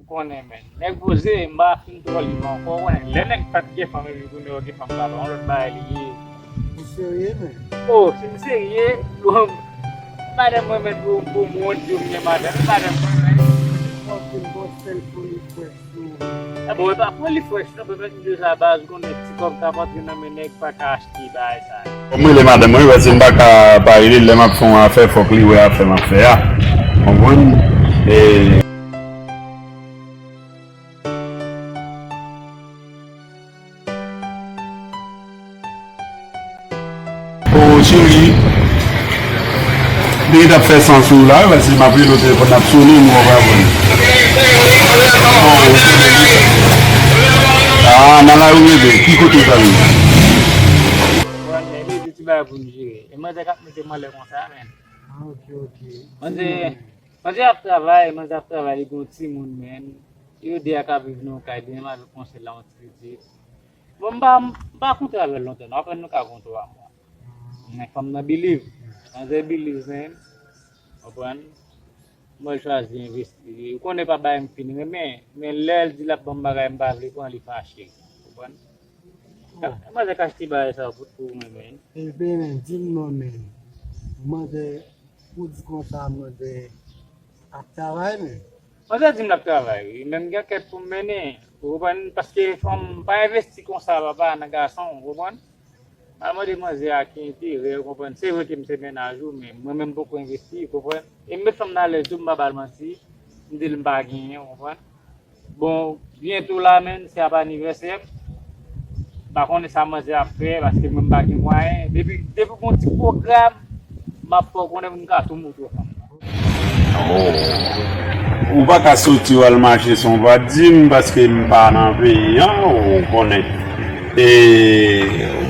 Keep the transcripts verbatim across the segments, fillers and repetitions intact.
Konnen, men. Nèg poze, m pa fin twò li ankò, konnen. Lè nèg pa t gen fanm, epi kounye a yo gen fanm, pa yon lòt bagay li ye. Ou serye, men? Oh, si m serye, bon, madanm mwen, men, pou, pou moun di w m gen madanm, madanm mwen, men. Fòk yon bon sèl pou li fresh. Ah bon, e pa pou li fresh, non, pèmèt m di w sa, baz, ou konnen ti kòb k ap antre nan men nèg pa ka achte bagay sa yo. Fò m rele madanm mwen, paske m pa ka pa rele l lè m ap fè yon afè, fòk li wè afè m ap fè a. Konprann? E. O cheri, li t ap fè sans ou la, paske m ap rele w telefòn ap sonnen, m wè w pa pran. Ah, nan lari w rete, ki kote w t ale? Bon, men, li di ti bagay pou m jere. E manzè k ap mete m anlè konsa, men. Ah, ok, ok. Manzè, manzè ap travay, manzè ap travay, li gon timoun, men. Yo de a ka viv nan yon kay, li menm avèk yon sèl la, yon ti pitit. Bon, m pa, m pa kontre avè l lontan, non. Apèn nou ka gon twa mwa. Men fanm nan believe. Manzè believe, men. Konprann? Mwen chwazi envesti. Ou konnen pa bagay m fin renmen. Men lè l di l ap ban m bagay m pa vle pran, li fache. Konprann? Manzè ka achte bagay sa yo pou, pou mwen, men. Ebyen, men, di m non, men. Manzè, ou di konsa, manzè ap travay, men. Manzè di m l ap travay, wi. Men m gen kèt pou m mennen. Ou konprann? Paske fanm pa envesti konsa, papa, nan gason, ou konprann? Al mande manzè a ki enterè, ou konprann? Se vre ke m se mennaj ou, men mwen menm m poko envesti, ou konprann? E m met fanm nan alèz tou, m pa ba l manti. M di l m pa genyen, ou konprann? Bon, byento la, menn, se ap anivèsè m. M pa konnen sa manzè ap fè, paske mwen m pa gen mwayen. Depi, depi gon ti pwogram, m ap fè w konnen pou m ka tou moutre w fanm nan. Oh. Ou pa ka soti w al mache san w pa di m, paske m pa nan peyi an, ou konnen. E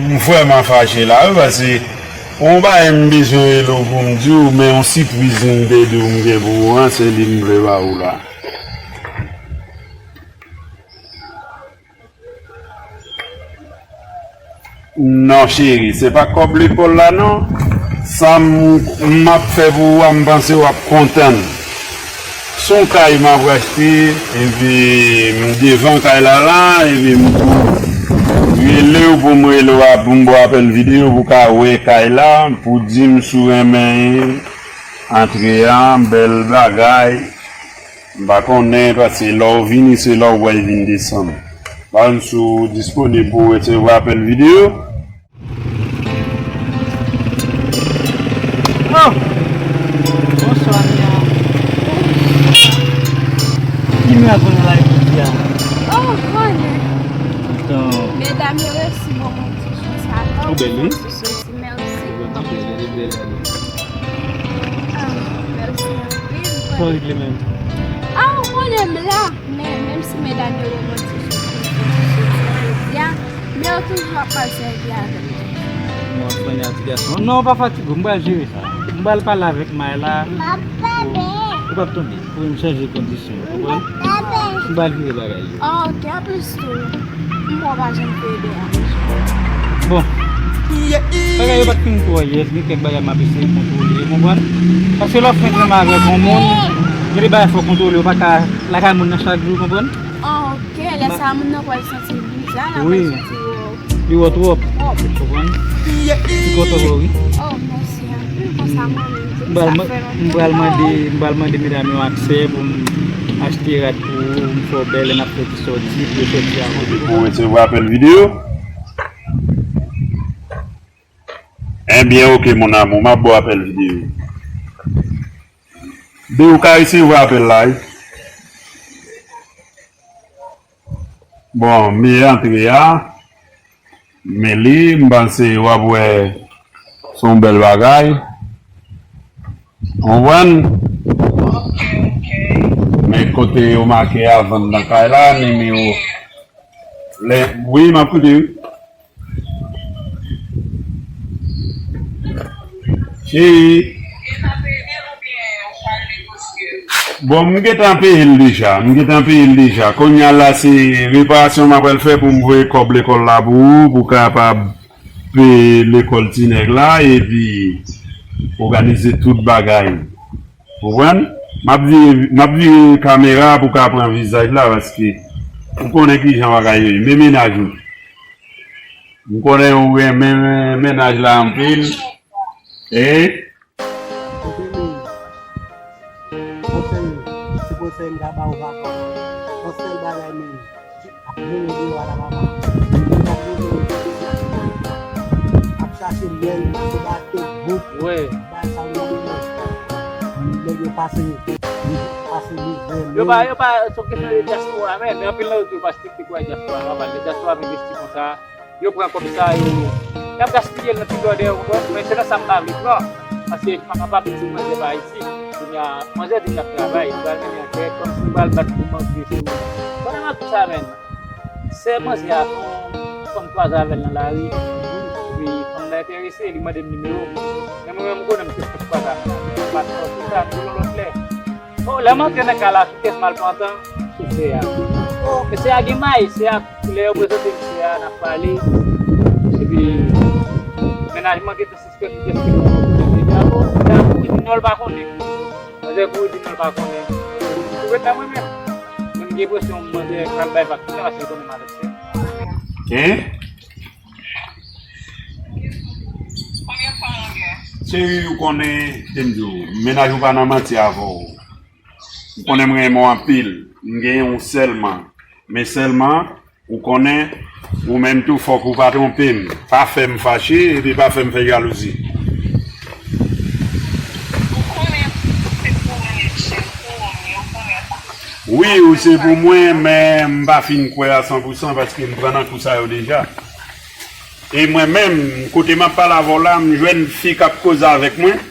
m vrèman fache la, wi, paske yon bagay m bezwen rele w pou m di w, men yon sipriz m te di w m gen pou ou an, se li m vle ba ou la. Non, cheri, se pa kòb lekòl la, non. Sa m, m ap fè pou ou a, m panse w ap kontan. Se yon kay m ap achte, epi m devan kay la la, epi m pou rele w, pou m rele w a, pou m ba w apèl videyo, pou w ka wè kay la, pou di m si w renmen antre a, bèl bagay. M pa konnen, paske lè w vini, se lè w pral vin desann. Pa konn si w disponib pou w resevwa apèl videyo. Oh! Bonswa, Mia. Ki Mia konn la jodi a? Oh, konnen. Medam yo resi bon mwen ti chans sa. Ou bèl, wi. Mèsi. Ou bèl, ou bèl, ou bèl. Ah, mèsi anpil. Sa w regle menm? Ah, ou konnen m la. Men, menm si medam yo romantik sou sou jodi a, men yo toujou ap pral sèvi avè m. Mwen konnen a ti gason. Non, pa fatige w, m pral jere sa. M pral pale avèk May la. Ou p ap tonbe. Pou m chanje kondisyon, ou konprann? M pral vire bagay yo. Ah, ok, anplis tou, m wè w pa janm fè ede a. Bon. Bagay yo pa t fin twò yès, gen kèk bagay m ap eseye kontwole, ou konprann? Paske lè w fin renmen avèk yon moun, gen de bagay fò w kontwole, ou pa ka lakay moun nan chak jou, ou konprann? Ah, ok, lè sa a moun nan pral santi l biza, l ap pral santi l wè w. Li wè w twòp. Twòp. Ou konprann? Li kontan wè w, wi. Oh, mèsi anpil. Konsa mwen menm tou, m pral sa man-, fè m pral mande, m pral mande medam yo aksè pou m achte rad pou ou, m fè w bèl, lè n ap fè ti sòti, pou yo sòti avan. Pou w resevwa apèl videyo. Ebyen, ok, mon amour, m ap ba w apèl videyo. Baby, ou ka resevwa apèl la, wi. Bon, m antre a. Men li, m panse w ap wè se yon bèl bagay. Ou konprann? Men kote yo make a vann nan kay la, nimewo. Lè, wi, m ap koute, wi. Cheri. Bon, m gentan peye l deja. M gentan peye l deja. Kounye a la, se reparasyon m ap pral fè pou m voye kòb lekòl la pou ou, pou w kapab peye lekòl ti nèg la, epi òganize tout bagay. Ou konprann? M ap vire, m ap vire kamera pou ka pran vizaj la, paske ou konnen kijan bagay yo ye. Men mennaj ou. M konnen ou renmen mennaj la anpil. Hein? Konsèy, se konsèy m ka ba ou, papa. Yon sèl bagay menm. Ap vini deyò a la, papa. Ap chache lèl, ap chache bout. Wi. Bay sa w nan men. Nèg yo pase, pase mizè. Yo pa, yo pa, se yon kesyon de dyaspora, men, men anpil nan yo tou yo pa strikte kwa dyaspora, papa. Lè dyaspora ap envesti konsa, yo pran kòb sa, yo, y ap gaspiye l nan ti blòdè, ou konprann? Men se nan sa m pa vle pran. Paske m pa kapab di manzè pa isit. Kounye a, manzè di l ap travay, li pral mennen ankèt, kòmsi m pral bat pou manzè sou. Konnen nan tout sa, menm. Sè manzè a, se yon fanm kwaze avè l nan lari. Epi fanm nan enterese, li mande m nimewo m. Men mwen menm, m konnen m te fèk kwaze avè l. M pa t fè tout sa, m di l yon lòt lè. Bon, lè m antre nan kay la, ki kès m al pran tan? Sou sè a. Bon, men sè a gen may, sè a, lè yo prezante m sè a, n ap pale. Epi, mennaj mwen gentan sispèk m tèske yon kote deja. Bon, sè a kouri di non, l pa konnen. Manzè kouri di non, l pa konnen. Ou ret la mwen menm. Men m gen enpresyon manzè pral bay vag tout la, paske l konnen m avèk sè. Hein? Cheri, ou konnen, te m di w, mennaj ou pa nan manti avè w. Ou konnen m renmen w anpil. M genyen w sèlman. Men sèlman, ou konnen, ou menm tou, fòk ou pa twonpe m. Pa fè m fache, epi pa fè m fè jalouzi. Ou konnen se pou mwen, chèf, pou ou, ou konnen sa. Wi, ou se pou mwen, men m pa fin kwè a san pou san paske m pran nan kou sa yo deja. E mwen menm, kote m ap pale avè w la, m jwenn fi k ap koze avèk mwen.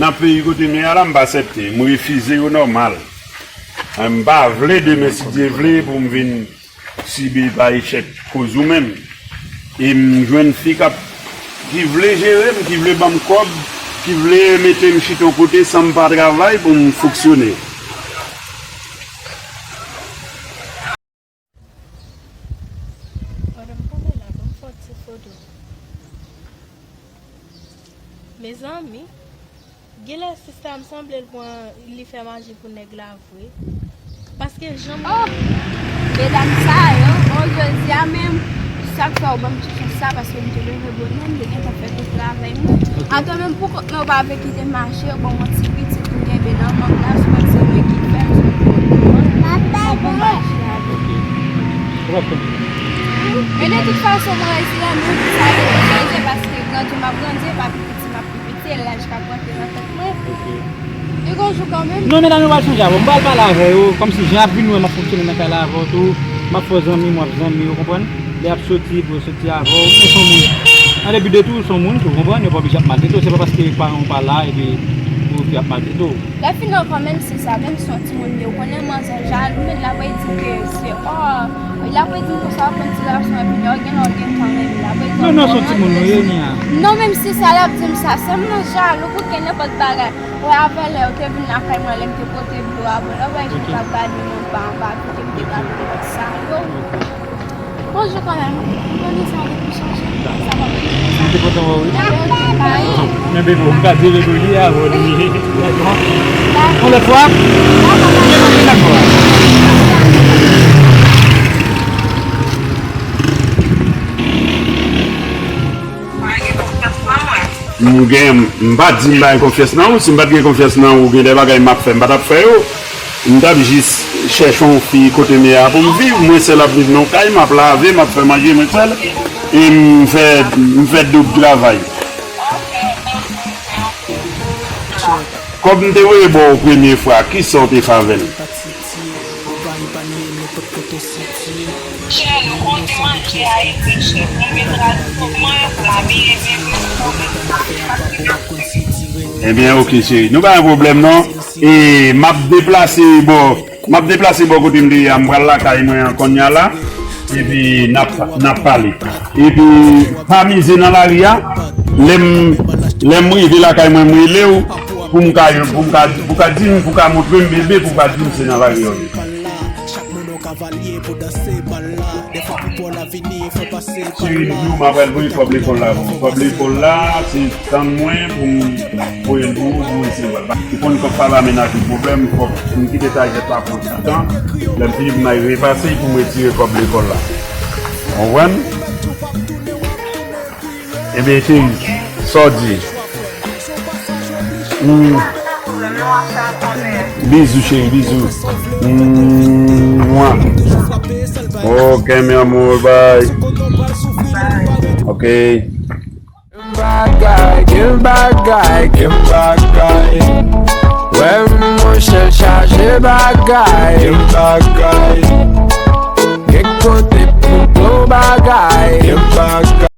Nan peyi kote m ye a la, m pa aksepte. M refize yo nòmal. M pa vle demen, si Dye vle, pou m vin sibi pa echèk koz ou menm. E m jwenn fi k ap, ki vle jere m, ki vle ban m kòb, ki vle mete m chita yon kote san m pa travay pou m fonksyone. Pandan m kanpe la, ban m fè yon ti foto. Mezanmi, genlè sista m sanble l pran, li fè maji pou nèg la vre. Paske jan m... Oh! Medam sa yo, bon, jodi a menm, sa k fè w ban m ti chans sa, paske m te leve bonè, m te gentan fè tout travay mwen. Ok. Atò menm pou kont mwen, ou pa vle kite m mache, ou ban m yon ti pitit m kenbe nan men m la, sou mwen se mwen ki fè l, sou mwen ki fè l. Papa, bon mache avè w. Ok. Ou p ap konprann. Men de tout fason, mwen resi la, nou di sa yo, paske grandi m ap grandi, epi pi piti m ap pi piti, e laj k ap rantre nan tèt mwen. Ok. Li gon jou kanmenm. Non, medam yo pral chanje avè w. M pral pale avè yo, kòmsi jan y ap vin wè m ap fonksyone nan kay la avè w tou, m ap fè w zanmi, m w ap zanmi, ou konprann? Lè y ap soti, pou yo soti avè w, men se yon moun. An depi de tou, se yon moun tou, ou konprann? Yo pa oblije ap maltrete w. Se pa paske paran w pa la, epi pou yo ap maltrete w. Lè fini ankò, menm si sa, menm si se yon timoun li ye, ou konnen manzè jalou, men l ap redi ke se, oh, l ap redi m konsa, w konn ti gason, epi lè w gen, lè w gen tan, men l ap redi m. Non, non, se yon timoun ou ye, Nia. Non, menm si sa, l ap di m sa, sè m nan jalou pou gen nenpòt bagay. Wè, avè lè yo te vin lakay mwen, lè m te pote dlo a, bon, lè w wè jan l t ap gade mwen anba anba, kote m te gade lòt sa yo. Bonjou kanmenm. M konnen sa depi chanje. Sa va. M te kontan wè w, wi. Men bebe, m ka di bebe li a, bon, li. Yon lòt fwa? Yon lòt fwa? M gen, m pa di m pa gen konfyans nan ou. Si m pa t gen konfyans nan ou, gen de bagay m ap fè, m pa t ap fè yo. M t ap jis chèche yon fi kote m ye a pou m viv. Mwen sèl ap viv nan yon kay, m ap lave, m ap fè manje mwen sèl. E m fè, m fè doub travay. Kòb m te voye ba w premye fwa, kisa w te fè avè l? Cheri, nou konn te manje Ayiti, cheri. Nou met rad sou mwen, lave men m. Ebyen, oke, cheri. Nou pa gen pwoblèm, non. E m ap deplase bò, m ap deplase bò kote m te ye a, m pral lakay mwen an kounye a la. Epi n ap, n ap pale. Epi pa mize nan lari a. Lè m, lè m rive lakay mwen, m rele w pou m ka, pou m ka, pou w ka di m, pou w ka montre m bebe, pou w ka di m se nan lari a w ye. Chak moun yon kavalye pou danse bal la. Dèfwa pou pran la Cheri, m di w m ap al voye kòb lekòl la pou ou. Kòb lekòl la, se tann mwen pou m voye l pou ou, pou ou resevwa l. Ou konn kòb pa la menaj yon pwoblèm, fòk m kite tajèt la pran ti tan. Lè m fini pou m al repase pou m retire kòb lekòl la. Ou konprann? Ebyen, cheri, sa w di? Hmm. Bizou, cheri, bizou. Mwa. Ok, mi amor, bye. Ok. Gen bagay, gen bagay, gen bagay. Wè, monchè, chaje bagay. Gen bagay. Gen kote pou gwo bagay. Gen bagay.